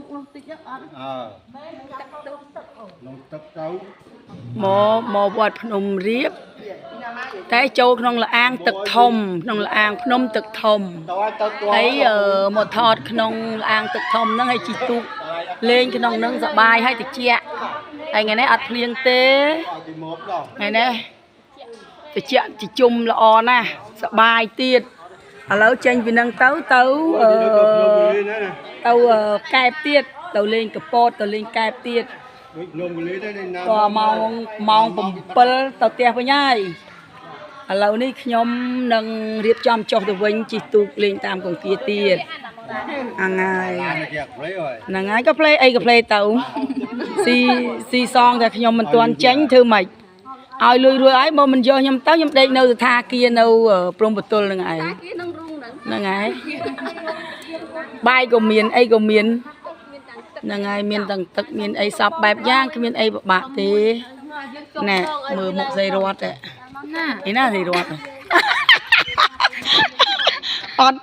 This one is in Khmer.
ទូកនោះតិចអត់ អើក្នុងទឹកទៅ មកមកវត្តភ្នំរៀបតែចូលក្នុងលអាងទឹកធំ ក្នុងលអាងភ្នំទឹកធំ ទៅឲ្យទៅត ហើយមកថតក្នុងលអាងទឹកធំហ្នឹងហើយជិះទូកលេងក្នុងហ្នឹងសប្បាយហើយតិចហើយថ្ងៃនេះអត់ភ្លៀងទេ ឲ្យគេមកដល់ ថ្ងៃនេះតិចជជុំល្អណាស់សប្បាយទៀតឥឡូវចេញពីហ្នឹងទៅទៅអឺ ណាណា ទៅកែបទៀតទៅលេងកពតទៅលេងកែបទៀត ដូចនំកលីដែរណា ក៏ម៉ោងម៉ោង7ទៅផ្ទះវិញហើយឥឡូវនេះខ្ញុំនឹងរៀបចំចុះទៅវិញជិះទូកលេងតាមកង្គៀទៀតហ្នឹងហើយ គេក្លេហើយ ហ្នឹងហើយក៏ផ្លេអីក៏ផ្លេទៅស៊ីស៊ីសងតែខ្ញុំមិនទាន់ចេញធ្វើម៉េចឲ្យលុយរួចហើយបើមិនយកខ្ញុំទៅខ្ញុំដេកនៅស្ថាគារនៅព្រំបទលហ្នឹងឯង គេនឹងរូងហ្នឹង ហ្នឹងហើយបាយក៏មានអីក៏មានហ្នឹងហើយមានទាំងទឹកមានអីសពបែបយ៉ាងគ្មានអីពិបាកទេណែមើលមុខស្រីរត ណា ឯណាស្រីរត